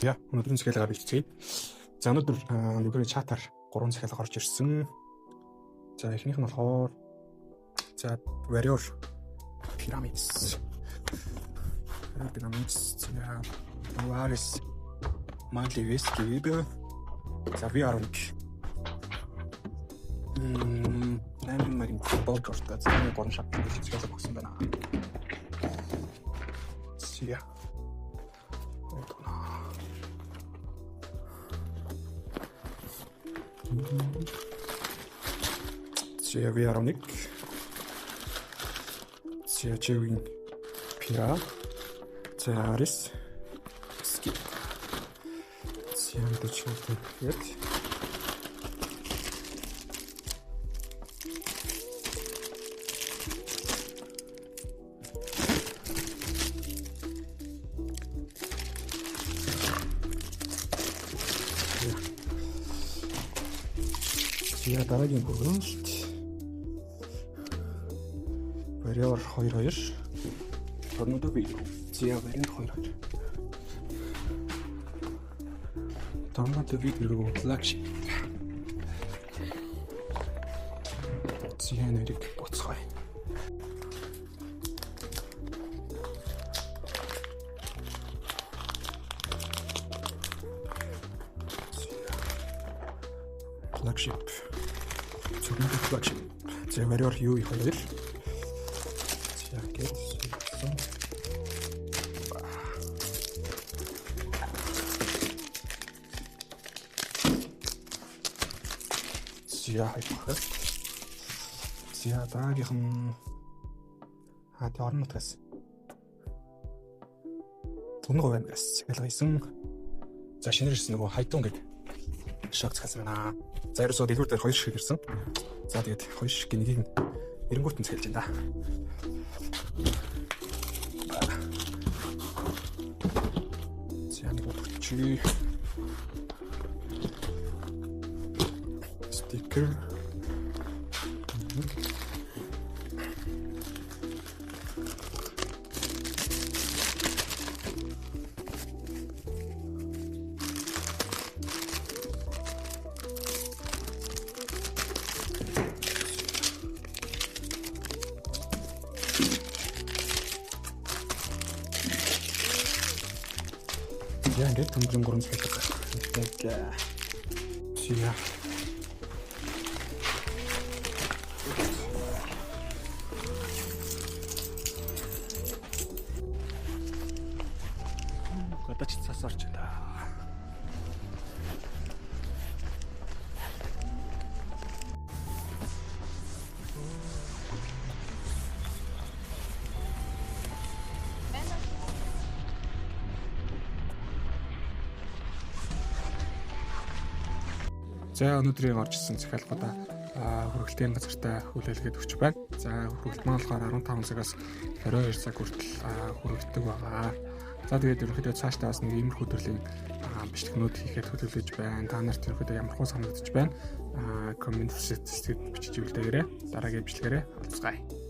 За өнөөдрийн захиалгаар бэлтгэе. За өнөөдөр нүгэрийн чатаар 3 захиалга орж ирсэн. За эхнийх нь болохоор за Warrior Pyramids. Warrior Pyramids за Warriors Manly West гээд за VR1 8 марин футбол корта за 3 шат гэж захиалга өгсөн байна. За. За VR1 За Jewin Pira За Aris Skip За мэдээж тэгээд За дараагийн хөргөлт Warrior 2-2 Tornado B. За вариант 2-2. Tornado B гэрэг flagship. За нэрийг буцгаая. Flagship. Tornado flagship. За Warrior U 2. За гээд За хоёр. За дараагийнх нь тэг орон нутгаас Түнэг аймагаас захиалга хийсэн. За шинээр ирсэн нөгөө Хайтун гэдэг шок захиалсан байна. За ерөөсөө дэлгүүр дээр 2 шиг ирсэн. За тэгээд 2 шиг нэгийг нь эренгүүт нь захиалж байна да. За нэг удагчи. Стикер. За ингээд төмөрийн 3 захиалга. Яг. За. Гадаач цас орж байна. За өнөөдрийн орж ирсэн захиалгуудаа хүргэлтийн газартаа хүлээлгээд өгч байна. За хүргэлт маань болохоор 15 цагаас 22 цаг хүртэл хүргэдэг байгаа. За тэгээд ерөнхийдөө цаашдаа бас нэг иймэрхүү төрлийн бичлэгнүүд хийхээр төлөвлөж байна. Та нарт ерөнхийдөө ямар хуу санагдаж байна? Коммент хэсэгт бичиж үлдээгээрэй. Дараагийн бичлэгээрээ уулзцгаая.